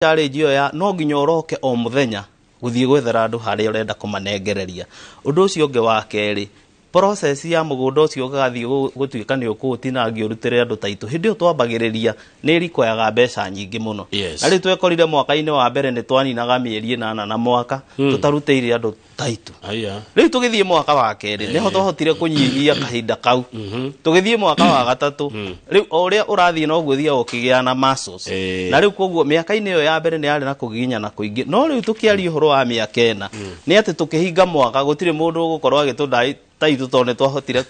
Challenge ĩyo ya no nginya ũroke o mũthenya gũthiĩ gwethera andũ harĩa ũrenda kũmanengereria. Ũndũ ũcio ũngĩ wa kerĩ, process ya mũgũnda ũcio ũgathiĩ gũtuĩka nĩ ũkũũtinangia ũrutĩre andũ taitũ, hĩndĩ ĩyo twambagĩrĩria nĩ ĩrikwayaga mbeca nyingĩ mũno. Na rĩu twekorire mwaka-inĩ wa mbere nĩ twaninaga mĩeri 8 na mwaka tũtarutĩire andũ taitũ. Rĩu tũgĩthiĩ mwaka wa kerĩ nĩho twahotire kũnyihia kahinda kau. Tũgĩthiĩ mwaka wa gatatũ, rĩu o ũrĩa ũrathiĩ noguo ũthiaga ũkĩgĩa na muscles. Na rĩu koguo mĩaka-inĩ ĩyo ya mbere nĩ yarĩ na kũgiginyana kũingĩ, no rĩu tũkĩaria ũhoro wa mĩaka 4 nĩ atĩ tũkĩhinga mwaka gũtirĩ mũndũ ũgũkorwo agĩtũndai taitũ tondũ nĩ twahotire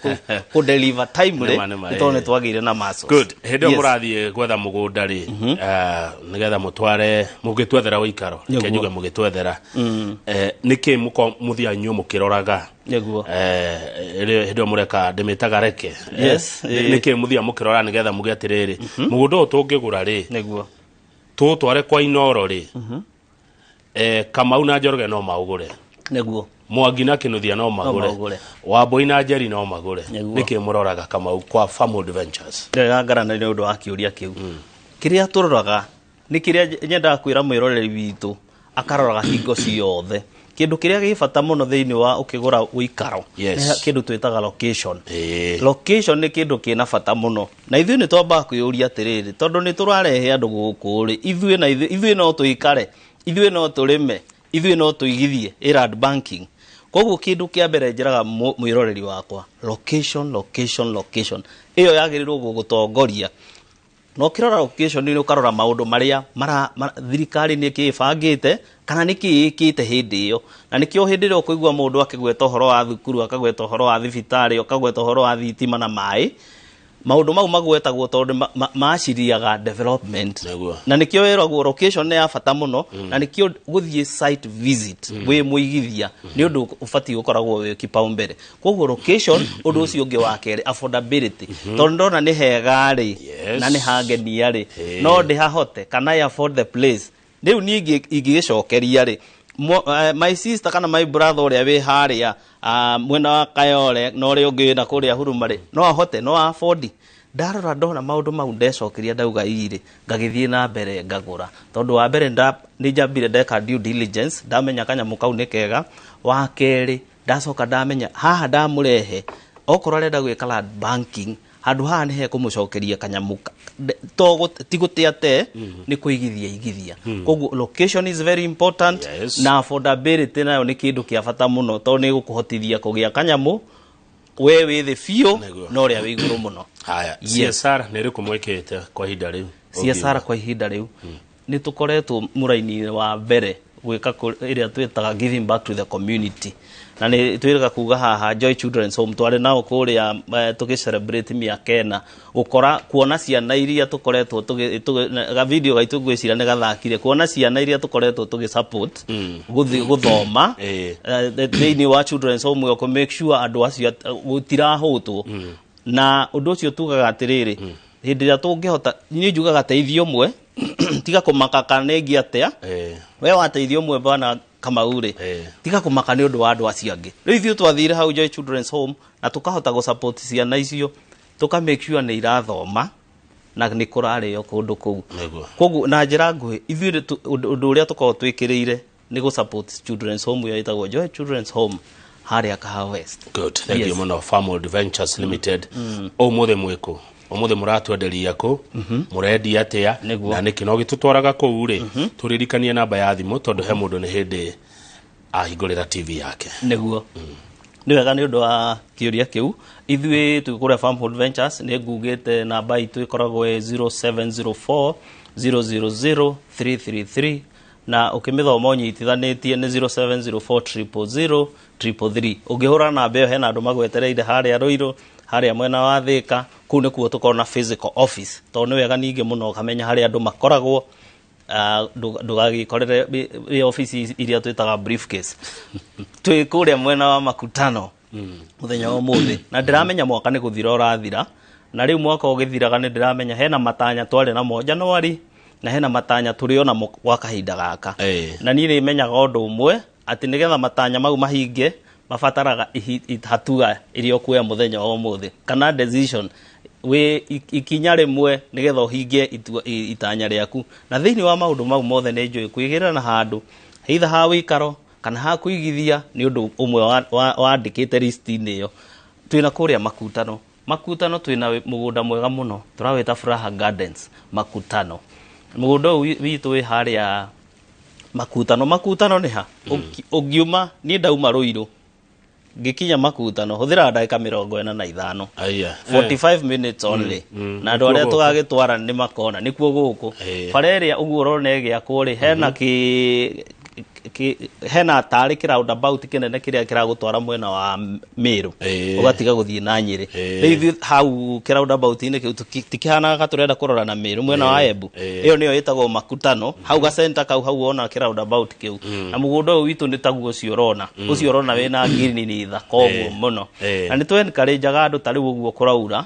kũ deliver timely, Nĩma, nĩ tondũ nĩ twagĩire na muscles. Good. Hĩndĩ ĩyo mũrathiĩ gwetha mũgũnda rĩ, nĩgetha mũtware mũgĩtwethera ũikaro, reke njuge mũgĩtwethera, nĩkĩ mũthiaga inyuĩ mũkĩroraga? Hĩndĩ ĩyo mũreka ndĩmĩtaga reke. Nĩkĩ mũthiaga mũkĩrora nĩgetha muge atĩrĩrĩ, mũgũnda ũyũ tũngĩgũra rĩ, tũũtware kwa Inoro rĩ, Kamau na Njoroge no maũgũre, Mwangi na Kinuthia no magũre, maũgũre. Wambui na Njeri no magũre. Nĩkĩ mũroraga, Kamau, kwa Farmhold Ventures? Ndĩrega ngarana nĩ ũndũ wa kĩũria kĩu. Kĩrĩa tũroraga nĩ kĩrĩa nyendaga kwĩra mwĩroreri witũ akaroraga hingo ciothe. Kĩndũ kĩrĩa gĩ bata mũno thĩinĩ wa ũkĩgũra ũikaro nĩ kĩndũ twĩtaga location. Location nĩ kĩndũ kĩna bata mũno, na ithuĩ nĩ twambaga kwĩyũria atĩrĩrĩ, tondũ nĩ tũrarehe andũ gũkũ rĩ, ithuĩ na ithuĩ, ithuĩ no tũikare, ithuĩ no tũrĩme, ithuĩ no tũigithie ĩ land banking. Koguo kĩndũ kĩa mbere njĩraga mwĩroreri wakwa, location, location, location. Ĩyo yagĩrĩirwo gũgũtongoria. Na ũkĩrora location nĩ ũkarora maũndũ marĩa thirikari nĩ kĩ ĩbangĩte kana nĩ kĩ ĩkĩte hĩndĩ ĩyo. Na nĩkĩo hĩndĩ ĩrĩa ũkũigua mũndũ akĩgweta ũhoro wa thukuru, akagweta ũhoro wa thibitarĩ, akagweta ũhoro wa thitima na maĩ, maũndũ mau magwetagwo tondũ maciriaga development. Na nĩkĩo wĩragwo location nĩ ya bata mũno, na nĩkĩo gũthiĩ site visit wĩ mũigithia nĩ ũndũ ũbatiĩ gũkoragwo wĩ kipaumbele. Koguo location. Ũndũ ũcio ũngĩ wa kerĩ, affordability. Tondũ ndona nĩ hega rĩ, na nĩ hangenia rĩ, no ndĩhahote, can I afford the place? Rĩu niĩ ingĩgĩcokeria rĩ, my sister kana my brother ũrĩa wĩ harĩa mwena wa Kayole na ũrĩa ũngĩ wĩna kũrĩa Huruma rĩ, no ahote, no afford? Ndarora ndona maũndũ mau, ndecokeria ndauga irĩ ngagĩthiĩ na mbere ngagũra, tondũ wa mbere nĩ njambire ndeka due diligence, ndamenya kanyamũ kau nĩ kega. Wa kerĩ, ndacoka ndamenya haha ndamũrehe, okorwo arenda gwĩka land banking, handũ haha nĩ hekũmũcokeria kanyamũ to ti gũte ate nĩ kũigithia igithia. Koguo location is very important. Na affordability nayo nĩ kĩndũ kĩa bata mũno, tondũ nĩ gũkũhotithia kũgĩa kanyamũ we wĩ thĩ biũ na ũrĩa wĩ igũrũ mũno. Haya, CSR nĩ ĩrĩkũ mwĩkĩte kwa ihinda rĩu? CSR kwa ihinda rĩu nĩ tũkoretwo mũraini wa mbere gwĩka ĩrĩa twĩtaga giving back to the community, na nĩ twĩrĩga kuga haha Joy Children's Home twarĩ nao kũrĩa, tũgĩ celebrate mĩaka 4, gũkora kuona ciana iria tũkoretwo ga video gaitũ ngwĩciria nĩ gathakire, kuona ciana iria tũkoretwo tũgĩ support gũthiĩ gũthoma thĩinĩ wa Children's Home ĩyo, kũ make sure andũ acio gũtirahũtwo. Na ũndũ ũcio tugaga atĩrĩrĩ, hĩndĩ ĩrĩa tũngĩhota, niĩ njugaga teithio ũmwe, tiga kũmaka kana ĩngĩ atĩa. We wateithio ũmwe, bwana Kamau rĩ, tiga kũmaka nĩ ũndũ wa andũ acio angĩ. Rĩu ithuĩ twathire hau Joy Children's Home na tũkahota gũ support ciana icio, tũka make sure nĩ irathoma na nĩ kũrarĩo kũndũ kũu. Koguo na njĩra nguhĩ, ithuĩ ũndũ ũrĩa tũkoragwo twĩkĩrĩire nĩ gũ support Children's Home ĩyo ĩtagwo Joy Children's Home harĩa Kahawa West. Good, thank you mũno. Farmhold Ventures Limited, ũmũthĩ mwĩkũ? Ũmũthĩ mũratwenderia kũ? Mũrendia atĩa? Na nĩkĩ no gĩtũtwaraga kũu rĩ, tũririkanie namba ya thimũ, tondũ he mũndũ nĩ hĩndĩ ahingũrĩra TV yake. Nĩguo, nĩ wega nĩ ũndũ wa kĩũria kĩu. Ithuĩ twĩ kũrĩa Farmhold Ventures, nĩ ngugĩte namba itũ ĩkoragwo ĩ 0704 000 333, na ũkĩmĩthoma ũnyitithanĩtie nĩ 0704 000 333. Ũngĩhũra namba ĩyo, hena andũ magwetereire harĩa Rũirũ, harĩa mwena wa Thĩka. Kũu nĩkuo tũkorwo na physical office, tondũ nĩ wega ningĩ mũno ũkamenya harĩa andũ makoragwo, ndũgagĩkorere wĩ obici iria twĩtaga briefcase. Twĩ kũrĩa mwena wa Makutano mũthenya wa ũmũthĩ, na ndĩramenya mwaka nĩ gũthira ũrathira, na rĩu mwaka ũgĩthiraga nĩ ndĩramenya hena matanya twarĩ namo January na hena matanya tũrĩ o namo gwa kahinda gaka. Na niĩ nĩ menyaga ũndũ ũmwe, atĩ nĩgetha matanya mau mahinge mabataraga hatua ĩrĩa ũkuoya mũthenya wa ũmũthĩ kana decision. Wĩ ikinya rĩmwe nĩgetha ũhingie itanya rĩaku. Na thĩinĩ wa maũndũ mau mothe nĩ njũĩ kwĩgĩrĩra na handũ either ha wĩikaro kana ha kũigithia nĩ ũndũ ũmwe wandĩkĩte list-inĩ ĩyo. Twĩna kũrĩa Makutano. Makutano twĩna mũgũnda mwega mũno tũrawĩta Furaha Gardens Makutano. Mũgũnda ũyũ witũ wĩ harĩa Makutano. Makutano nĩ ha? Ũngiuma, niĩ ndauma Rũirũ ngĩkinya Makutano hũthĩraga ndagĩka 45. Aya. 45 minutes only. Na andũ arĩa Nĩkuo gũkũ. Tũgagĩtwara nĩ makona nĩkuo gũkũ. Bara ĩrĩa ũguo ũrona ĩgĩakwo rĩ, hena kĩ hena tarĩ kĩ roundabout kĩnene kĩrĩa kĩragũtwara mwena wa Meru, ũgatiga gũthiĩ na Nyĩrĩ. Rĩu ithuĩ hau kĩ roundabout-inĩ kĩu tikĩhanaga tũrenda kũrora na Meru mwena wa Embu. Ĩyo nĩyo ĩtagwo Makutano, hau gacenta kau hau wona kĩ roundabout kĩu. Na mũgũnda ũyũ witũ nĩ taguo ũcio ũrona, ũcio ũrona wĩna ngirini thaka ũguo mũno. Na nĩ tũ-encourage-aga andũ ta rĩu ũguo kũraura,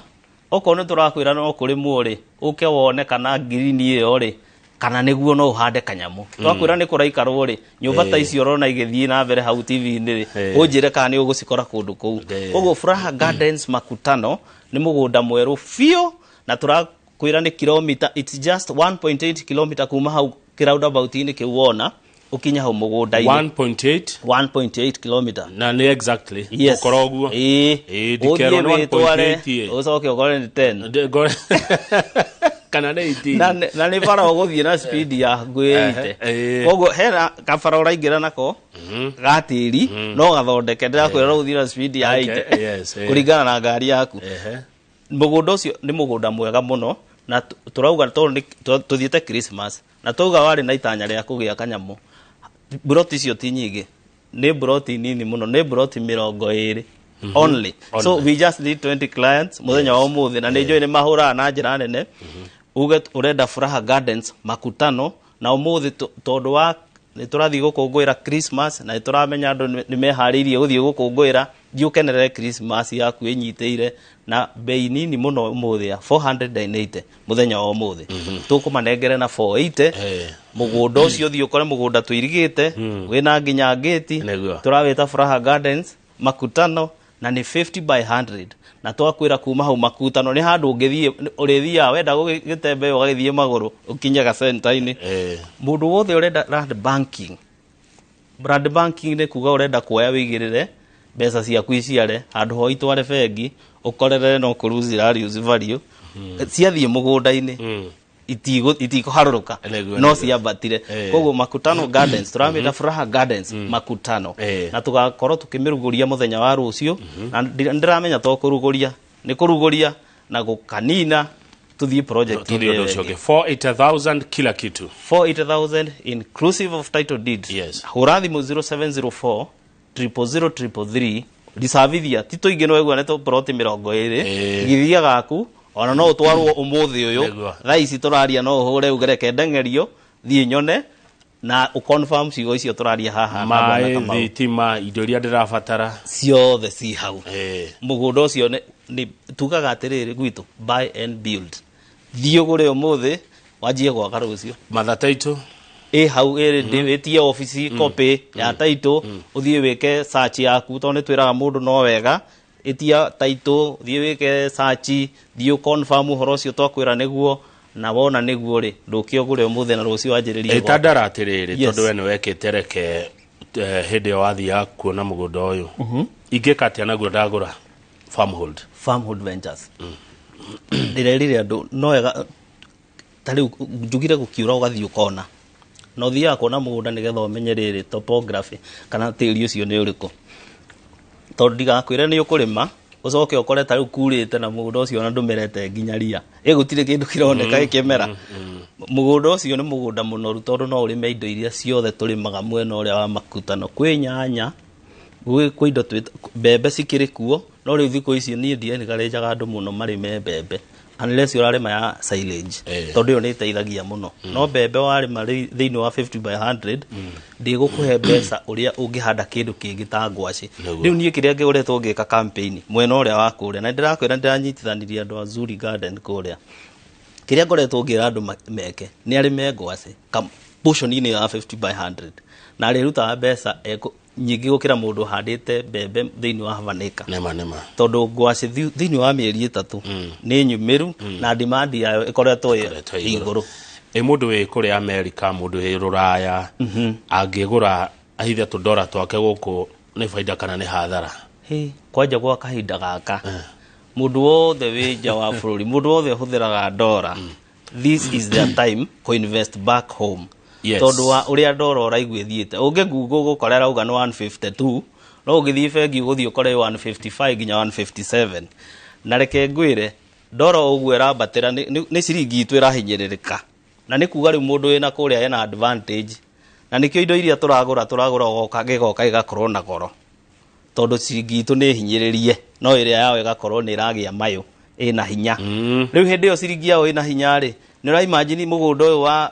okorwo nĩ tũrakwĩra no kũrĩmwo rĩ, ũke wone kana ngirini ĩyo rĩ, kana nĩguo no ũhande kanyamũ. Twakwĩra nĩ kũraikarwo rĩ, nyũmba ta icio ũrona igĩthiĩ na mbere hau TV-inĩ rĩ, ũnjĩre kana nĩ ũgũcikora kũndũ kũu. Koguo Furaha Gardens Makutano nĩ mũgũnda mwerũ biũ, na tũrakwĩra nĩ kilomita, it's just 1.8 kilomita kuma hau kĩroundabout-inĩ kĩu wona ũkinya hau mũgũnda-inĩ. 1.8? 1.8 kilomita. Na nĩ exactly Yes. Gũkorwo ũguo. Ĩĩ. Ĩĩ, ndikerwo Ũthiĩ nĩ wĩtware, 1.8 ĩ. ũcoke ũkore nĩ 10. Kana nĩ 18. Na nĩ bara ũgũthiĩ na speed ya hakuhĩ 80. Koguo hena kabara ũraingĩra nako ga tĩri no gathondeke, ndĩrakwĩra ũgũthiĩ na speed ya 80 kũringana na ngari yaku. Mũgũnda ũcio nĩ mũgũnda mwega mũno, na tũrauga tondũ nĩ tũthiĩte Christmas, na twauga warĩ na itanya rĩa kũgĩa kanyamũ, mburoti icio ti nyingĩ, nĩ mburoti nini mũno, nĩ mburoti 20 only. So we just need 20 clients mũthenya wa ũmũthĩ, na nĩ njũĩ nĩ mahũraga na njĩra nene. Uge ũrenda Furaha Gardens Makutano, na ũmũthĩ tondũ wa nĩ tũrathiĩ gũkũngũĩra Christmas, na nĩ tũramenya andũ nĩ meharĩirie gũthiĩ gũkũngũĩra, thiĩ ũkenerere Christmas yaku ĩnyitĩire na bei nini mũno ũmũthĩ ya 480. Mũthenya wa ũmũthĩ tũkũmanengere na 480. Mũgũnda ũcio thiĩ ũkore mũgũnda tũirigĩte wĩna nginya ngĩti. Tũrawĩta Furaha Gardens Makutano, na nĩ 50 by 100, na twakwĩra kuma hau Makutano nĩ handũ ũngĩthiĩ, ũrĩthiaga wenda gũgĩtembea ũgagĩthiĩ magũrũ ũkinye gacenta-inĩ. Mũndũ wothe ũrenda land banking, land banking nĩ kuga ũrenda kuoya wĩigĩrĩre mbeca ciaku iciare handũ ho itware bengi ũkorerere no kũ lose value, ciathiĩ mũgũnda-inĩ itikũharũrũka no ciambatire. Koguo Makutano Gardens tũramĩta Furaha Gardens Makutano, na tũgakorwo tũkĩmĩrugũria mũthenya wa rũciũ, na ndĩramenya to kũrugũria nĩ kũrugũria na gũkanina tũthiĩ project Tũthiĩ ũndũ ĩyo ũcio ĩngĩ. Ũngĩ 480,000 kila kitu. 480,000 inclusive of title deed. Hũra thimũ 0704 000 333, ricabithia ti tũingĩ, no ĩgua nĩ tũproti 20. Githia gaku ona no ũtwarwo ũmũthĩ ũyũ. Thaa ici tũraria no ũhũre uge reke ndeng'erio thiĩ nyone na ũconfirm ciugo icio tũraria haha na Bwana Maĩ, Kamau. Thitima, indo iria ndĩrabatara. Ciothe ci hau. Mũgũnda ũcio nĩ tugaga atĩrĩrĩ gwitũ, buy and build, thiĩ ũgũre ũmũthĩ wanjie gwaka rũciũ. Mother title. Ĩ hau ĩrĩ, wĩtie obici copy ya title, ũthiĩ wĩke search yaku, tondũ nĩ twĩraga mũndũ no wega ĩtia title, thiĩ wĩke search, thiĩ ũconfirm ũhoro ũcio twakwĩra nĩguo, na wona nĩguo rĩ, ndũke ũgũre ũmũthĩ na rũciũ wanjĩrĩrie gwaka. Tandara atĩrĩrĩ, Yes. tondũ we nĩ wekĩte, reke hĩndĩ ĩyo wathiaga kuona mũgũnda ũyũ, ingĩka atĩa naguo ndagũra Farmhold? Farmhold Ventures ndĩrerire andũ no wega ta rĩu njugire gũkiura ũgathiĩ ũkona, na ũthiaga kuona mũgũnda nĩgetha ũmenye rĩrĩ topography kana tĩri ũcio nĩ ũrĩkũ, tondũ ndigakwĩre nĩ ũkũrĩma ũcoke ũkore ta rĩu kurĩte na mũgũnda ũcio ona ndũmerete nginya ria, ĩ gũtirĩ kĩndũ kĩroneka gĩkĩmera. Mũgũnda ũcio nĩ mũgũnda mũnoru tondũ no ũrĩme indo iria ciothe tũrĩmaga mwena ũrĩa wa Makutano. Kwĩ nyanya, gwĩ indo mbembe cikĩrĩ kuo, no rĩu thikũ ici niĩ ndiencourageaga andũ mũno marĩme mbembe unless ũrarĩma ya silage, tondũ ĩyo nĩ ĩteithagia mũno. No mbembe warĩma thĩinĩ wa 50 by 100 ndĩgũkũhe mbeca ũrĩa ũngĩhanda kĩndũ kĩngĩ ta ngwacĩ. Rĩu niĩ kĩrĩa ngĩũretwo ngĩka campaign mwena ũrĩa wa kũrĩa, na ndĩrakwĩra ndĩranyitithanirie andũ a Zuri Garden kũrĩa, kĩrĩa ngoretwo ngĩra andũ meke nĩ arĩme ngwacĩ portion-inĩ ya 50 by 100 na arĩrutaga mbeca Nyingĩ gũkĩra mũndũ ũhandĩte mbembe thĩinĩ wa half an acre. Nema nema. Tondũ ngwacĩ thĩinĩ wa mĩeri 3 nĩ nyumĩru na demand yayo ĩkoretwo Ĩkoretwo ĩ igũrũ. Ĩ mũndũ wĩ kũrĩa America, mũndũ wĩ Rũraya, angĩgũra ahithe tũndora twake gũkũ, nĩ baida kana nĩ hathara? Hĩ, kwanja gwa kahinda gaka, mũndũ wothe wĩ nja wa bũrũri, mũndũ wothe ũhũthĩraga ndora, this is their time kũ invest back home. Tondũ wa ũrĩa ndora ũraigua ĩthiĩte, ũngĩ Google ũgũkora ĩrauga nĩ 152, no ũngĩthiĩ bengi ũgũthiĩ ũkore 155 nginya 157. Na reke ngwĩre, ndora ũguo ĩrambatĩra nĩ ciringi itũ ĩrahinyĩrĩrĩka, na nĩ kuga rĩu mũndũ wĩna kũrĩa ena advantage, na nĩkĩo indo iria tũragũra ũgoka gĩgoka gĩgakorwo na goro, tondũ ciringi itũ nĩ hinyĩrĩrie, no ĩrĩa yao ĩgakorwo nĩ ĩragĩa mayũ, ĩna hinya. Rĩu hĩndĩ ĩyo ciringi yao ĩna hinya rĩ, nĩ ũra imagine mũgũnda ũyũ wa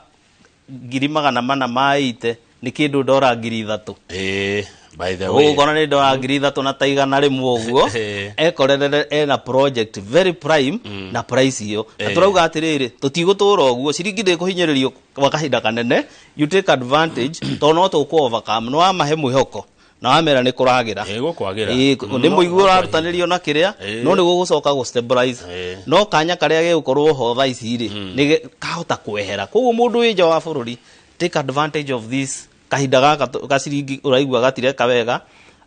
480,000 nĩ kĩndũ ndora 3,000. Ĩĩ, by the way. Ũgũkora nĩ ndora 3,000 na ta 100 ũguo. Ekorerere ena project very prime na price ĩyo. Na tũrauga atĩrĩrĩ, tũtigũtũra ũguo, ciringi ndĩkũhinyĩrĩrio gwa kahinda kanene. You take advantage, tondũ no tũkũ overcome, nĩ wamahe mwĩhoko na wamera nĩ kũragĩra. Ĩĩ, gũkwagĩra. Ĩĩ, nĩ mũiguo ũrarutanĩrio na kĩrĩa, no nĩ gũgũcoka gũ stabilize. No kanya karĩa gegũkorwo ho thaa ici rĩ, nĩ kahota kwehera. Koguo mũndũ wĩ nja wa bũrũri, take advantage of this kahinda gaka gaciringi ũraigua gatireka wega.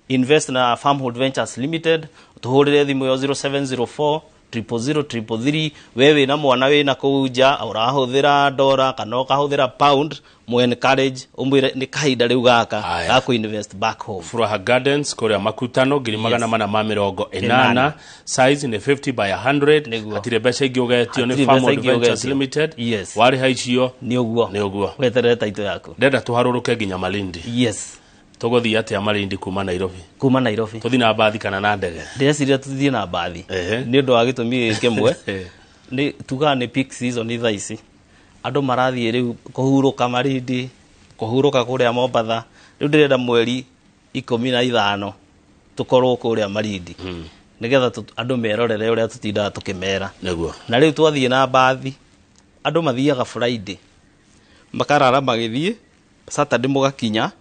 Invest na Farmhold Ventures Limited, tũhũrĩre thimũ yo 0704 000 333. We wĩna mwana wĩna kũu nja ũrahũthĩra ndora kana ũkahũthĩra pound, mu encourage, ũmwĩre nĩ kahinda rĩu gaka Aya. ga kũ invest back home. Furaha Gardens kũrĩa Makutano, 480,000. 8. Size nĩ 50 by 100. Nĩguo. Hatirĩ mbeca ingĩ ũgetio, nĩ Hatirĩ mbeca Farmhold ingĩ Ventures ũgetio. Limited. Warĩha icio Nĩ ũguo. Nĩ ũguo. Weterere taito yaku. Ndenda tũharũrũke nginya Malindi. Tũgũthiĩ atĩa Malindi kuma Nairobi? Kuma Nairobi. Tũthiĩ na mbathi kana na ndege? Ndĩreciria tũthiĩ na mbathi. Nĩ ũndũ wa gĩtũmi gĩkĩ kĩmwe. Nĩ tugaga nĩ peak season thaa ici. Andũ marathiĩ rĩu kũhurũka Malindi, kũhurũka kũrĩa Mombatha. Rĩu ndĩrenda mweri 15 tũkorwo kũrĩa Malindi. Nĩgetha andũ merorere ũrĩa tũtindaga tũkĩmera. Nĩguo. Na rĩu twathiĩ na mbathi, andũ mathiaga Friday, makarara magĩthiĩ, Saturday mũgakinya,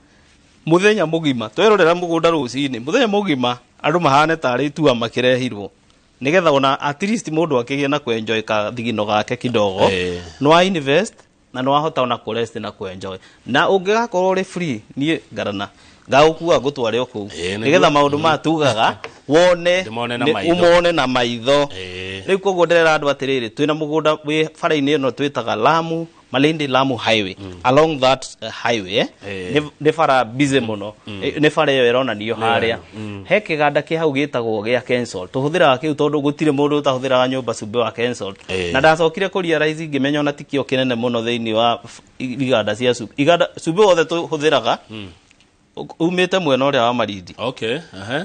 mũthenya mũgima, twerorera mũgũnda rũcinĩ, mũthenya mũgima andũ mahane tarĩ itua makĩrehirwo. Nĩgetha ona at least mũndũ akĩgĩe na kwenjoy kathigino gake kidogo. No wa invest na no wahota ona kũrest na kwenjoy. Na ũngĩgakorwo ũrĩ free, niĩ ngarana ngagũkua ngũtware o kũu. Nĩguo. Nĩgetha maũndũ maya tugaga wone, Ndĩmone na nĩ maitho. ũmone na maitho. Rĩu koguo ndĩrera andũ atĩrĩrĩ, twĩna mũgũnda wĩ bara-inĩ ĩno twĩtaga Lamu, Malindi Lamu Highway. Along that highway, Nĩ bara busy mũno. Nĩ bara ĩyo ĩronanio harĩa. He kĩganda kĩ hau gĩtagwo gĩa Kensalt. Tũhũthĩraga kĩu tondũ gũtirĩ mũndũ ũtahũthĩraga nyũmba cumbĩ wa Kensalt. Na ndacokire kũ realize ngĩmenya ona ti kĩo kĩnene mũno thĩinĩ wa iganda cia cumbĩ. Iganda cumbĩ wothe tũhũthĩraga umĩte mwena ũrĩa wa Malindi.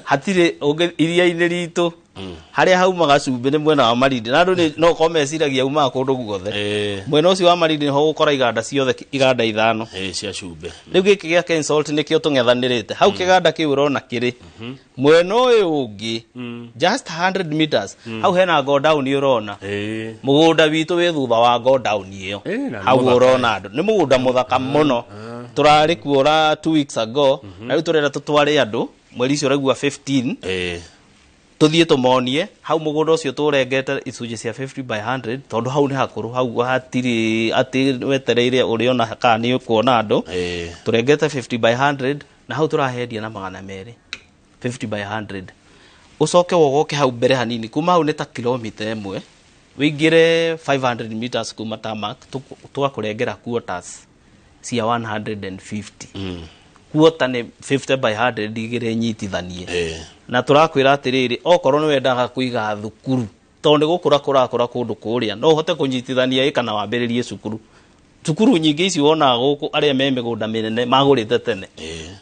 Hatirĩ ũngĩ iria-inĩ ritũ. Harĩa haumaga cumbĩ nĩ mwena wa Malindi. Na andũ no korwo meciragia umaga kũndũ guothe. Mwena ũcio wa Malindi nĩho ũgũkora iganda ciothe, iganda 5. Cia cumbĩ. Rĩu gĩkĩ gĩa Kensalt nĩkĩo tũng'ethanĩrĩte. Hau kĩganda kĩu ũrona kĩrĩ. Mwena ũyũ ũngĩ, just 100 meters, hau hena go down ũrona. Mũgũnda witũ wĩ thutha wa go down ĩyo. Na nĩ Hau mũthaka. ũrona andũ. Nĩ mũgũnda mũthaka mũno. Tũrarĩ kuora 2 weeks ago, na rĩu tũrenda tũtware andũ mweri ũcio ũraigua 15. Tũthiĩ tũmonie hau mũgũnda ũcio tũrengete icunjĩ cia 50 by 100, tondũ hau nĩ hakũrũ, hau hatirĩ atĩ wetereire ũrĩona kana nĩ ũkuona andũ. Tũrengete 50 by 100 na hau tũrahendia na 200. 50 by 100. Ũcoke wogoke hau mbere hanini, kuma hau nĩ ta kilomita ĩmwe, wĩingĩre 500 meters kuma tarmac, tũgakũrengera quarters cia 150. Quarter nĩ 50 by 100 igĩrĩ nyitithanie. Na tũrakwĩra atĩrĩrĩ, okorwo nĩ wendaga kũiga thukuru, tondũ nĩ gũkũra kũrakũra kũndũ kũrĩa, no ũhote kũnyitithania ĩka na wambĩrĩrie cukuru. Cukuru nyingĩ ici wonaga gũkũ arĩa me mĩgũnda mĩnene magũrĩte tene.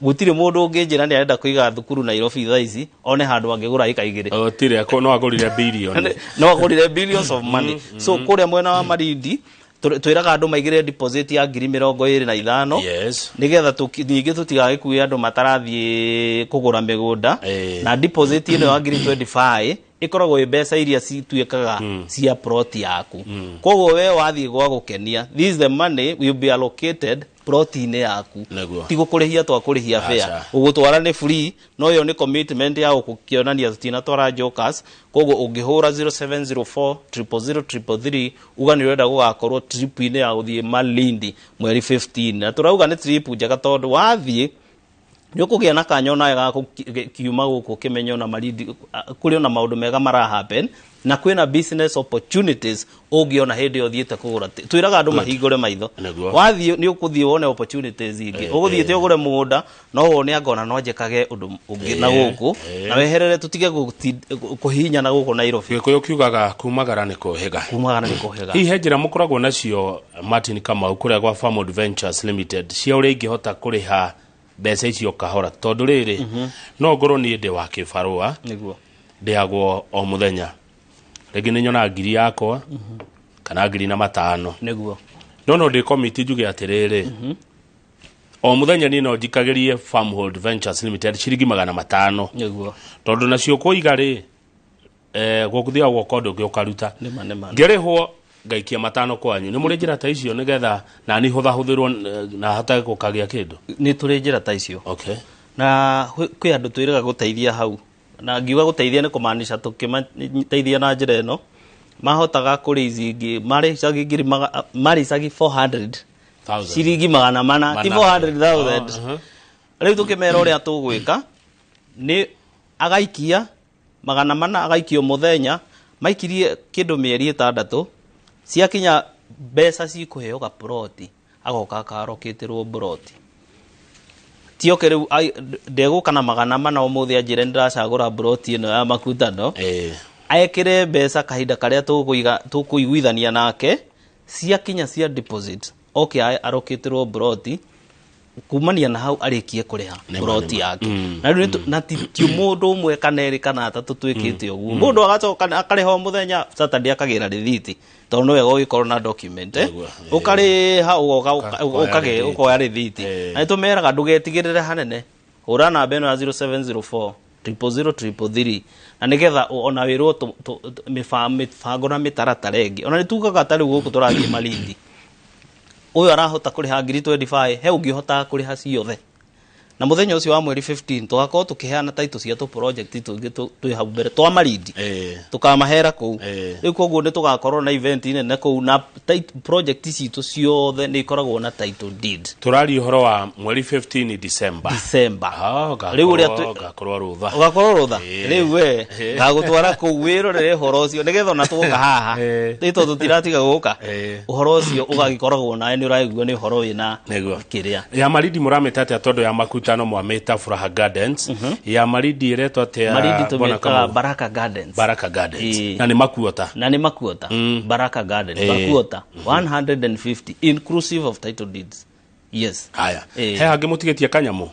Gũtirĩ mũndũ ũngĩnjĩra nĩ arenda kũiga thukuru Nairobi thaa ici, one handũ angĩgũra ĩka igĩrĩ. Gũtirĩ, no agũrire billion. No agũrire billions of money. So kũrĩa mwena wa Malindi, twĩraga andũ maigĩrĩre deposit ya ngiri mĩrongo ĩrĩ na ithano. Nĩgetha ningĩ tũtigagĩkue andũ matarathiĩ kũgũra mĩgũnda. Na deposit ĩno ya ngiri 25 ĩkoragwo ĩ mbeca iria cituĩkaga cia plot yaku. Koguo we wathiĩ gwa gũkenia, this is the money will be allocated plot-inĩ yaku. Nĩguo. Ti gũkũrĩhia twakũrĩhia fare. Aca. Gũgũtwara nĩ free, no ĩyo nĩ commitment ya gũkĩonania tũtinatwara jokers. Koguo ũngĩhũra 0704 000 333 uga nĩ ũrenda gũgakorwo trip-inĩ ya gũthiĩ Malindi mweri 15, na tũrauga nĩ trip njega tondũ wathiĩ nĩ ũkũgĩa na kanya onawe ga kiuma gũkũ kĩmenyo na Malindi, kũrĩ ona maũndũ mega mara happen na kwĩna business opportunities ũngĩona hĩndĩ ĩyo ũthiĩte kũgũra. Twĩraga andũ mahingũre maitho. Nĩguo. Wathiĩ nĩ ũkũthiĩ wone opportunities ingĩ. Ũgũthiĩte ũgũre mũgũnda, no wone angona no njĩkage ũndũ ũngĩ na gũkũ na weherere, tũtige kũhihinyana gũkũ Nairobi. Gĩkũyũ kiugaga kumagara nĩ kũhĩga. Kumagara nĩ kũhĩga. Hihi he njĩra mũkoragwo nacio, Martin Kamau, kũrĩa kwa Farmwood Ventures Limited, cia ũrĩa ingĩhota kũrĩha mbeca icio kahora? Tondũ rĩrĩ, no ngorwo niĩ ndĩ wa kĩbarũa, ndĩhagwo o mũthenya, rĩngĩ nĩ nyonaga 1,000 yakwa kana 1,500. No ndĩ komiti njuge atĩrĩrĩ, o mũthenya niĩ no njikagĩrie Farmhold Ventures Limited ciringi 500, tondũ nacio kũiga rĩ, gũthiaga gwoka ũndũ ũngĩ ũkaruta. Nĩma nĩma. Ngĩrĩhwo ngaikia 500 kwanyu. Nĩ mũrĩ njĩra ta icio nĩgetha nani hũthahũthĩrwo, na hotage gũkagĩa kĩndũ? Nĩ tũrĩ njĩra ta icio. Na kwĩ andũ twĩrĩga gũteithia hau, na ngiuga gũteithia nĩ kũmaanisha tũkĩmateithia na njĩra ĩno mahotaga kũrĩici marĩicagi ngiri marĩicagi 400 Thousand. Ciringi 400, ti Mana. 400,000. Rĩu tũkĩmera ũrĩa tũgwĩka nĩ agaikia 400, agaikio mũthenya, maikirie kĩndũ mĩeri 6, ciakinya mbeca cikũheo gaploti, agoka akarokĩtĩrwo mburoti. Tioke rĩu ndegũka na 400 ũmũthĩ anjĩre nĩndĩracagũra mburoti ĩno ya makutano, ekĩre mbeca kahinda karĩa tũkũiga tũkũiguithania nake, ciakinya cia deposit oke arokĩtĩrwo mburoti, kumania na hau arĩkie kũrĩha mburoti Nĩma. yake. Na rĩu na ti mũndũ ũmwe kana erĩ kana atatũ twĩkĩte ũguo. Mũndũ agacoka akarĩha o mũthenya, Saturday akagĩra rĩthiti, tondũ nĩ wega ũgĩkorwo na document, eh? Nĩguo. Ũkarĩha ũgoka Ũkoya rĩthiti. ũkoya rĩthiti. Na nĩtũmeraga ndũgetigĩrĩre hanene, hũra namba ĩno ya 0704 000 333, na nĩgetha ona wĩrwo mĩbango na mĩtaratara ĩngĩ. Ona nĩtugaga ta rĩu gũkũ tũrathiĩ Malindi, ũyũ arahota kũrĩha 25,000, he ũngĩ ũhotaga kũrĩha ciothe. Na mũthenya ũcio wa mweri 15 tũgakorwo tũkĩheana title cia tũ project tũngĩ twĩ hau mbere twa Malindi, tũkamahera kũu. Rĩu koguo nĩ tũgakorwo na event nene kũu, na project citũ ciothe nĩ ikoragwo na title deed. Tũraria ũhoro wa mweri 15 December. December. Ah, Rĩu ũrĩa ngakorwo rũtha. Ũgakorwo rũtha. Rĩu we ngagũtwara kũu wĩrorere ũhoro ũcio, nĩgetha ona twoka haha, nĩ tondũ tũtiratiga gũka, ũhoro ũcio ũgagĩkoragwo nawe nĩ ũraigua nĩ ũhoro wĩna kĩrĩa. Ya Malindi mũramĩta atĩa? Tondũ ya makutano mwamĩta Furaha Gardens, ya Malindi ĩretwo atĩa? Malindi Bwana tũmĩtaga Kamau? Baraka Gardens. Baraka Gardens. Na nĩ makuota? Na nĩ makuota. Baraka Gardens, makuota 150 inclusive of title deeds, yes. Haya, he hangĩ mũtigĩtie kanyamũ?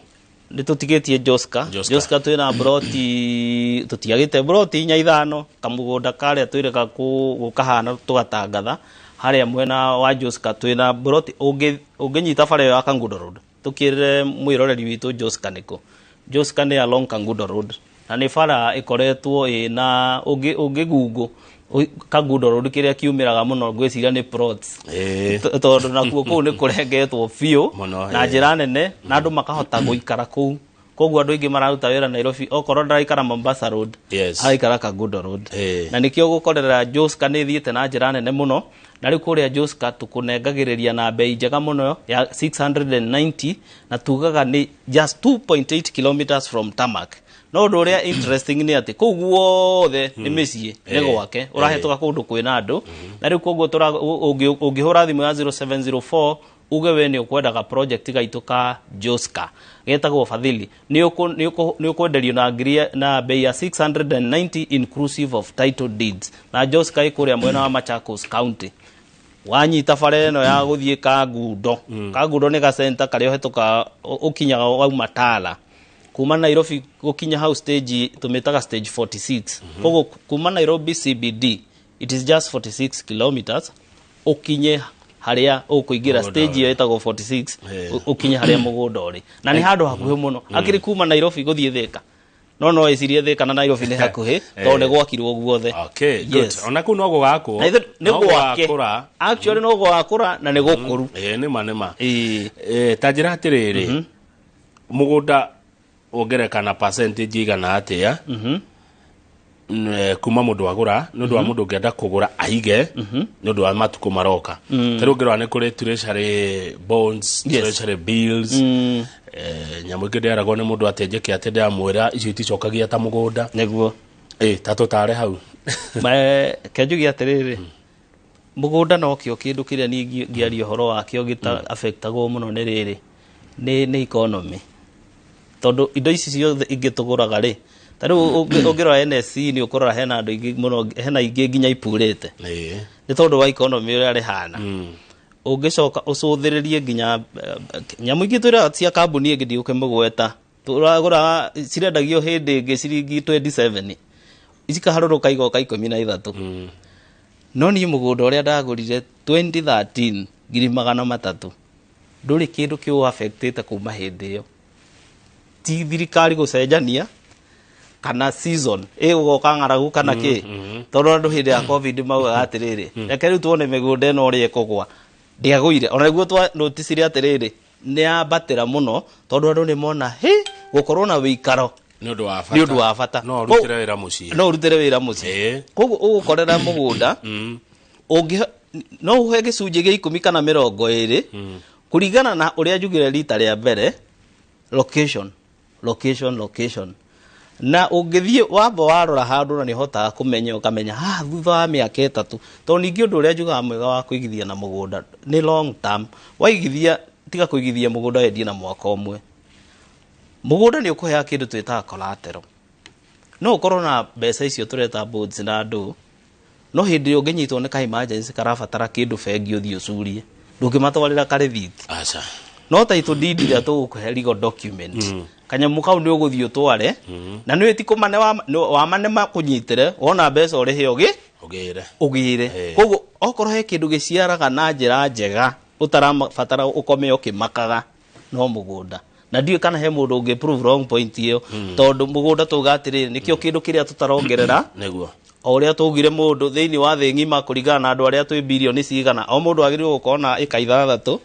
Nĩ tũtigĩtie Joska. Joska. Joska twĩna broti, tũtiagĩte broti inya ithano, kamũgũnda karĩa twĩrĩga gũkahana tũgatangatha harĩa mwena wa Joska. Twĩna broti ũngĩnyita bara ĩyo ya Kangundo Road. Tũkĩrĩre mwĩroreri witũ Joska nĩkũ. Joska nĩ along Kangundo Road, na nĩ bara ĩkoretwo ĩna ũngĩ Google Kangundo Road, kĩrĩa kiumĩraga mũno ngwĩciria nĩ plots, tondũ nakuo kũu nĩ kũrengetwo biũ Mũno, na njĩra nene, na andũ makahota gũikara kũu. Koguo andũ aingĩ mararuta wĩra Nairobi, okorwo ndaraikara Mombasa Road, araikara Kangundo Road. Na nĩkĩo gũkorera Joska nĩ ĩthiĩte na njĩra nene mũno. Na rĩu kũrĩa Joska tũkũnengagĩrĩria na bei njega mũno ya 690, na tugaga nĩ just 2.8 kilometers from tarmac. No ũndũ ũrĩa interesting nĩ atĩ kũu guothe nĩ mĩciĩ, nĩ gwake, ũrahĩtũka kũndũ kwĩna andũ. Na rĩu koguo ũngĩhũra thimũ ya 0704 uge we nĩ ũkwendaga project gaitũ ka Joska getagwo Fadhili, nĩ ũkwenderio na ngiri na bei ya 690 inclusive of title deeds. Na Joska ĩ kũrĩa mwena wa Machakos County. Wanyita bara ĩno ya gũthiĩ Kangundo, Kangundo nĩ gacenta karĩa ũhetũka ũkinyaga wauma Tala. Kuma Nairobi gũkinya hau stage tũmĩtaga stage 46. Koguo kuma Nairobi CBD it is just 46 kilometers ũkinye harĩa ũkũingĩra Mũgũnda stage ĩyo ĩtagwo 46, ũkinye harĩa mũgũnda ũrĩ, na nĩ handũ hakuhĩ mũno akĩrĩ kuma Nairobi gũthiĩ Thika. No no ĩcirie Thika na Nairobi nĩ hakuhĩ tondũ nĩ gwakirwo guothe. Okay, good. Yes. Ona kũu no gũgakwo. Na ithuĩ nĩ No gwake. gũgakũra. Actually no gwakũra na nĩ gũkũru. Ĩĩ, nĩma nĩma. Ĩĩ. Ta njĩra atĩrĩrĩ, mũgũnda wongereka na percentage igana atĩa kuma mũndũ agũra, nĩ ũndũ wa mũndũ ũngĩenda kũgũra aige nĩ ũndũ wa matukũ maroka? Ta rĩu ũngĩrora nĩ kũrĩ treasury bonds, treasury bills, nyamũ ingĩ ndĩragwo nĩ mũndũ atĩ njĩke atĩ ndĩramwĩra icio iticokagia ta mũgũnda. Nĩguo. Ta tũtare hau. Kenjuge atĩrĩrĩ, mũgũnda nokĩo kĩndũ kĩrĩa niĩ ngĩaria ũhoro wakĩo gĩta affectagwo mũno nĩ rĩrĩ nĩ economy, tondũ indo ici ciothe ingĩ tũgũraga rĩ, ta rĩu ũngĩrora NSC nĩ ũkũrora hena andũ aingĩ mũno, hena ingĩ nginya ipurĩte nĩ tondũ wa economy ũrĩa rĩhana. Ũngĩcoka ũcũthĩrĩrie nginya nyamũ ingĩ twĩraga cia kambuni ĩngĩ ndigũkĩmĩgweta, tũragũraga cirendagio hĩndĩ ĩngĩ ciringi 27, cikaharũrũka igoka 13. No niĩ mũgũnda ũrĩa ndagũrire 2013 300,000 ndũrĩ kĩndũ kĩũ affectĩte kuma hĩndĩ ĩyo, ti thirikari gũcenjania kana season ĩgũgoka ng'aragu kana kĩ, tondũ andũ hĩndĩ ya COVID maugaga atĩrĩrĩ, reke rĩu tuone mĩgũnda ĩno ũrĩa ĩkũgwa. Ndĩagũire ona nĩguo twa noticire atĩrĩrĩ nĩ yambatĩra mũno, tondũ andũ nĩ mona hĩ gũkorwo na wĩikaro nĩ ũndũ wa bata. Nĩ ũndũ wa bata. No ũrutĩre wĩra mũciĩ. No ũrutĩre wĩra mũciĩ. Koguo ũgũkorera mũgũnda ũngĩ no ũhe gĩcunjĩ gĩa 10 kana 20 kũringana na ũrĩa njugire rita rĩa mbere, location, location, location. Na ũngĩthiĩ wamba warora handũ na nĩũhotaga kũmenya, ũkamenya haha thutha wa mĩaka 3, tondũ ningĩ ũndũ ũrĩa njugaga mwega wa kũigithia na mũgũnda nĩ long term. Waigithia, tiga kũigithia mũgũnda wendie na mwaka ũmwe. Mũgũnda nĩ ũkũheaga kĩndũ twĩtaga collateral. No ũkorwo na mbeca icio tũreta bonds na andũ, no hĩndĩ ĩrĩa ũngĩnyitwo nĩ ka emergency karabatara kĩndũ bengi ũthiĩ ũcurie, ndũngĩmatwarĩra karĩthiti. Aca. No title deed ĩrĩa tũgũkũhe legal document, kanyamũ kau nĩ ũgũthiĩ ũtware, na nĩ ti kũmane wamane makũnyitĩre, wona mbeca ũrĩhe ũgĩre. Ũgĩre. Koguo okorwo he kĩndũ gĩciaraga na njĩra njega ũtarabatara ũkome ũkĩmakaga, no mũgũnda. Na ndiũĩ kana he mũndũ ũngĩ prove wrong point ĩyo, tondũ mũgũnda tuga atĩrĩrĩ nĩkĩo kĩndũ kĩrĩa tũtarongerera. O ũrĩa tugire mũndũ thĩinĩ wa thĩ ng'ima kũringana na andũ arĩa twĩ birioni cigana, o mũndũ agĩrĩirwo gũkorwo na ĩka 6,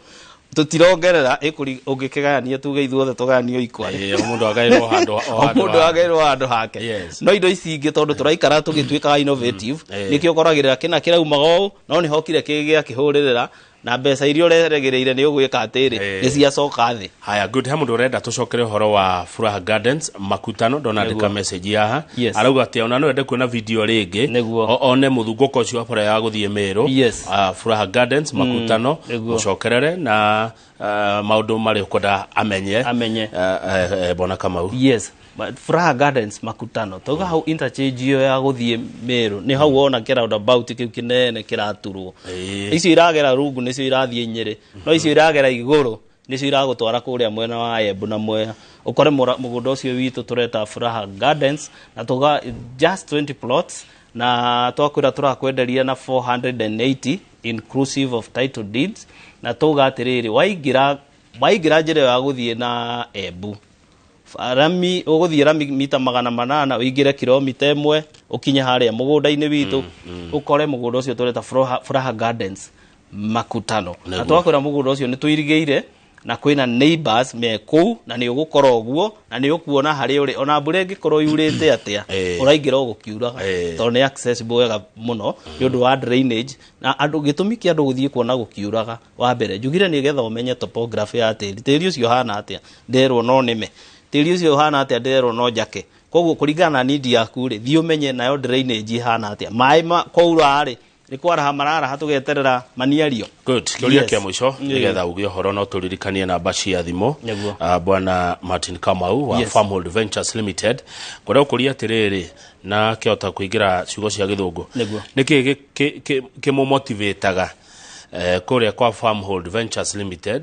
tũtirongerera ũngĩkĩgayania tuge ithuothe tũgayanio equally. O mũndũ agaĩrwo handũ, o O handũ mũndũ hake. agaĩrwo handũ hake. No indo ici ingĩ tondũ tũraikara tũgĩtuĩkaga innovative, nĩkĩo ũkoragĩrĩra kĩna kĩraumaga ũũ, no nĩ hokire kĩgĩa kĩhũrĩrĩra na mbeca iria ũreregĩrĩire nĩ ũgwĩka atĩrĩ, nĩ ciacoka thĩ. Haya, good. He mũndũ ũrenda tũcokere ũhoro wa Furaha Gardens Makutano, ndona andĩka message haha. Arauga atĩ ona no ende kuona video rĩngĩ. One mũthungũko ũcio wa bara ya gũthiĩ Meru. Furaha Gardens Makutano, mũcokerere na maũndũ marĩa ũkwenda amenye. Amenye. Bwana Kamau. Yes. But Furaha Gardens Makutano, toga hau interchange iyo ya gũthiĩ Meru, nĩ hau wona kĩ roundabout kĩu kĩnene kĩraturwo. Icio iragera rungu nĩcio irathiĩ Nyĩrĩ, no icio iragera igũrũ nĩcio iragũtwara kũrĩa mwena wa Embu na Mwea. Ũkore mũgũnda ũcio witũ tũreta Furaha Gardens, na tuga just 20 plots, na twakwĩra tũrakwenderia na 480 inclusive of title deeds, na tuga atĩrĩrĩ, waingĩra njĩra ĩyo ya gũthiĩ na Embu, rami ũgũthiĩ rami mita 800 ũingĩre kilomita 1 ũkinye harĩa mũgũnda-inĩ witũ, ũkore mũgũnda ũcio tũreta Furaha Gardens Makutano. Na twakwĩra mũgũnda ũcio nĩ tũirigĩire na kwĩna neighbors me kũu, na nĩ ũgũkora ũguo na nĩ ũkuona harĩa ũrĩ, ona mbura ĩngĩkorwo yurĩte atĩa, ũraingĩra o gũkiuraga, tondũ nĩ accessible wega mũno nĩ ũndũ wa drainage. Na andũ gĩtũmi kĩa andũ gũthiĩ kuona gũkiuraga, wa mbere njugire nĩ getha ũmenye topography ya tĩri, tĩri ũcio ũhana atĩa, nderwo no nĩme, tĩri ũcio ũhana atĩa, nderwo no njake. Koguo kũringana na need yaku rĩ, thiĩ ũmenye nayo drainage ihana atĩa, maĩ ma kwaura rĩ, nĩ kwaraha mararaha tũgeterera maniario. Good. Kĩũria kĩa mũico, nĩgetha uge ũhoro no tũririkanie namba cia thimũ. Bwana Martin Kamau wa Farmhold Ventures Limited, kũrĩa ũkũria atĩrĩrĩ na kĩhota kũingĩra ciugo cia gĩthũngũ. Nĩkĩ kĩmũmotivataga kũrĩa kwa Farmhold Ventures Limited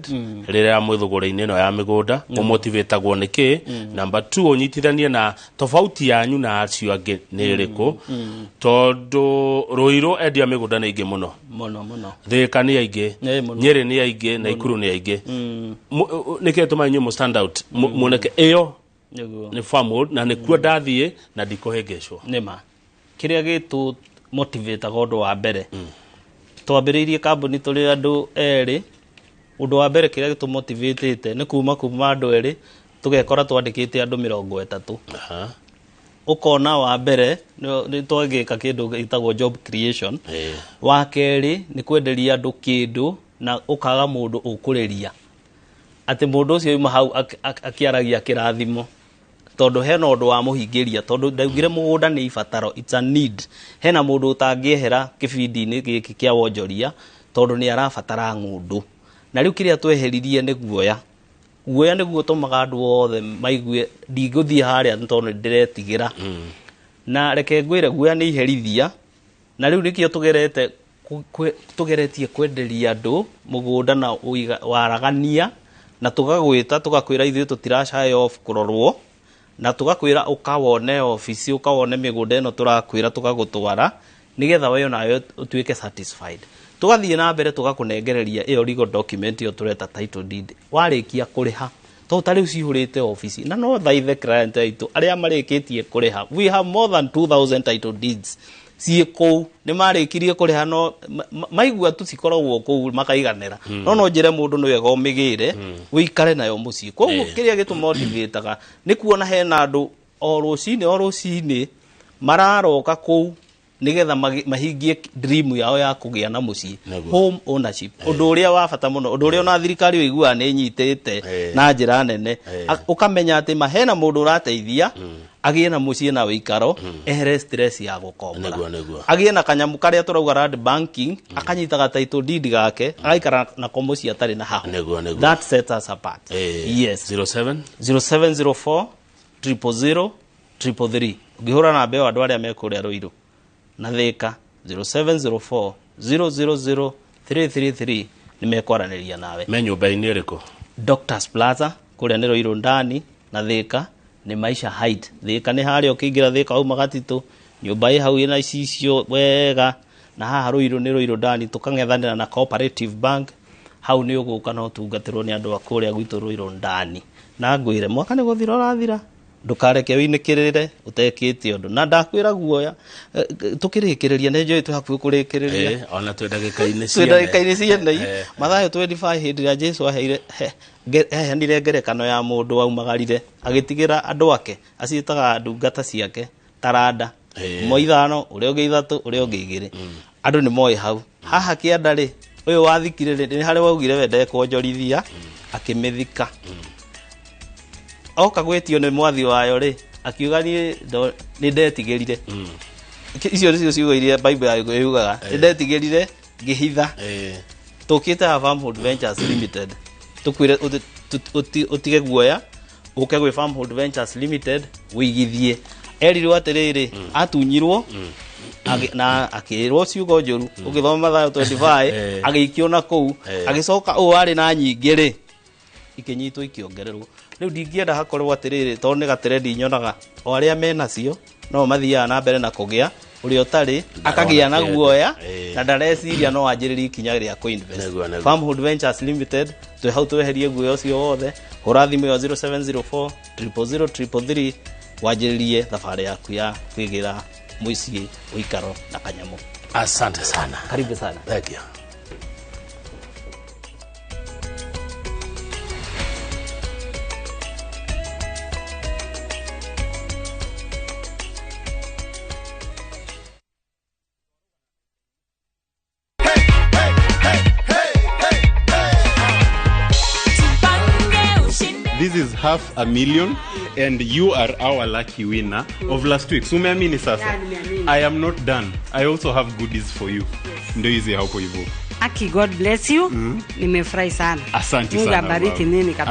rĩrĩa mwĩ thũgũrĩ-inĩ ĩno ya mĩgũnda, mũmotivatagwo nĩkĩ? Number 2, ũnyitithanie na tofauti yanyu na acio angĩ nĩ ĩrĩkũ? Tondũ Ruiru endia mĩgũnda nĩ aingĩ mũno. Mũno, mũno. Thika nĩ aingĩ, Ĩ, mũno. Nyĩrĩ nĩ aingĩ, Naikuru nĩ aingĩ. Nĩkĩ gĩtũmaga inyuĩ mũ stand out, muoneke ĩyo Nĩ Farmhold na nĩkuo ndathiĩ na ndikũhĩngĩcwo. Nĩma kĩrĩa gĩtũ motivate ũndũ wa mbere, twambĩrĩirie kambuni tũrĩ andũ erĩ. Ũndũ wa mbere kĩrĩa gĩtũmotivatĩte nĩ kuma andũ erĩ tũgekora twandĩkĩte andũ 30. Ũkona wa mbere nĩ twagĩka kĩndũ gĩtagwo job creation. Wa kerĩ nĩ kwenderia andũ kĩndũ na ũkaga mũndũ ũkũrĩria atĩ mũndũ ũcio yuma hau akĩaragia kĩrathimo, tondũ hena ũndũ wa mũhingĩria, tondũ ndaugire mũgũnda nĩ ibataro, it's a need. Hena mũndũ ũtangĩehera kĩbindi-inĩ gĩkĩ kĩa wonjoria tondũ nĩ arabatara ng'ũndũ. Na rĩu kĩrĩa tweheririe nĩ guoya. Guoya nĩguo ũtũmaga andũ othe maigue ndingũthiĩ harĩa tondũ nĩ ndĩretigĩra. Na reke ngwĩre guoya nĩ iherithia, na rĩu nĩkĩo tũgeretie kwenderia andũ mũgũnda na waragania, na tũgagwĩta tũgakwĩra ithuĩ tũtiracaya off kũrorwo, na tũgakwĩra ũkawone ofici, ũkawone mĩgũnda ĩno tũrakwĩra, tũgagũtwara nĩgetha we onawe ũtuĩke satisfied. Tũgathiĩ na mbere tũgakũnengereria ĩyo legal document ĩyo tũreta title deed. Warĩkia kũrĩha, tondũ ta rĩu cihũrĩte ofici, na no thaithe client aitũ arĩa marĩkĩtie kũrĩha, we have more than 2000 title deeds ciĩ kũu, nĩ marĩkirie kũrĩha, no maigua tu cikoragwo kũu makaiganĩra. No njĩre mũndũ nĩ wega ũmĩgĩre, ũikare nayo mũciĩ. Koguo kĩrĩa gĩtũmotivataga nĩ kuona hena andũ o rũcinĩ mararoka kũu nĩgetha mahingie dream yao ya kũgĩa na mũciĩ, home ownership, ũndũ ũrĩa wa bata mũno, ũndũ ũrĩa ona thirikari ũiguaga nĩ ĩnyitĩte na njĩra nene. Ũkamenya atĩ ma hena mũndũ ũrateithia agĩe na mũciĩ na ũikaro, ehere stress ya gũkombora, agĩe na kanyamũ karĩa tũrauga land banking, akanyitaga title deed gake, agaikara nako mũciĩ atarĩ na haho. That sets us apart. Yes. 07 0704 000 333. Ũngĩhũra namba ĩyo andũ arĩa me kũrĩa Ruiru na Thika, 0704 000 333 nĩ mekwaranĩria nawe. Me nyũmba-inĩ ĩrĩkũ? Doctors Plaza kũrĩa nĩ Ruiru ndani, na Thika nĩ Maisha Height. Thika nĩ harĩa ũkĩingĩra Thika wauma Gatitũ, nyũmba ĩ hau ĩna icicio wega, na haha Ruiru nĩ Ruiru ndani, tũkang'ethanĩra na Cooperative Bank. Hau nĩ ũgũka na ũtungatĩrwo nĩ andũ a kũrĩa gwitũ Ruiru ndani. Na ngwĩre mwaka nĩ gũthira ũrathira, ndũkareke wĩinĩkĩrĩre ũtekĩte ũndũ. Na ndakwĩra guoya, tũkĩrĩkĩrĩria nĩ njũĩ twĩ hakuhĩ kũrĩkĩrĩria. Ona twĩ ndagĩka-inĩ ciene. Twĩ ndagĩka-inĩ ciene. Mathayo 25 hĩndĩ ĩrĩa Jesu aheanire ngerekano ya mũndũ waumagarire agĩtigĩra andũ ake, aciĩtaga ndungata ciake taranda, ũmwe 5, ũrĩa ũngĩ 3, ũrĩa ũngĩ 2. Andũ nĩ moĩ hau. Haha kĩanda rĩ, ũyũ wathikire rĩ, nĩ harĩa waugire we ndekwonjorithia, akĩmĩthika. Oka gwĩtio nĩ mwathi wayo rĩ, akiuga niĩ nĩ ndetigĩrire. Icio nĩcio ciugo iria Bible ya Gĩkũyũ yugaga, nĩ ndetigĩrire ngĩhitha. Tũkĩte haha Farmhold Ventures Limited, tũkwĩre ũtige guoya, ũke gwĩ Farmhold Ventures Limited wĩigithie. Erirwo atĩrĩrĩ, atunyirwo na akĩrwo ciugo njũru. Ũgĩthoma Mathayo 25, agĩikio na kũu, agĩcoka ũũ arĩ na nyingĩ rĩ, ikĩnyitwo ikĩongererwo. Rĩu ndingĩenda hakorwo atĩrĩrĩ, tondũ nĩ gaterendi nyonaga o arĩa menacio no mathiaga na mbere na kũgĩa, ũrĩa ũtarĩ akagĩa na guoya na ndareciria no anjĩrĩrie ikinya rĩa kũ-invest. Farmhold Ventures Limited twĩ hau tweherie guoya ũcio wothe. Hũra thimũ ĩyo 0704 000 333 wanjĩrĩrie thabarĩ yaku ya kwĩgĩra mũciĩ, ũikaro na kanyamũ. Asante sana. Karibu sana. Thank you. This is 500,000 and you are our lucky winner of last week. So umeamini sasa? Yeah, I am not done. I also have goodies for you. Yes. Ndio hizi hapo hivyo. Aki, God bless you. Nimefurahi sana. Asante Mungu sana. abariki nini kabisa.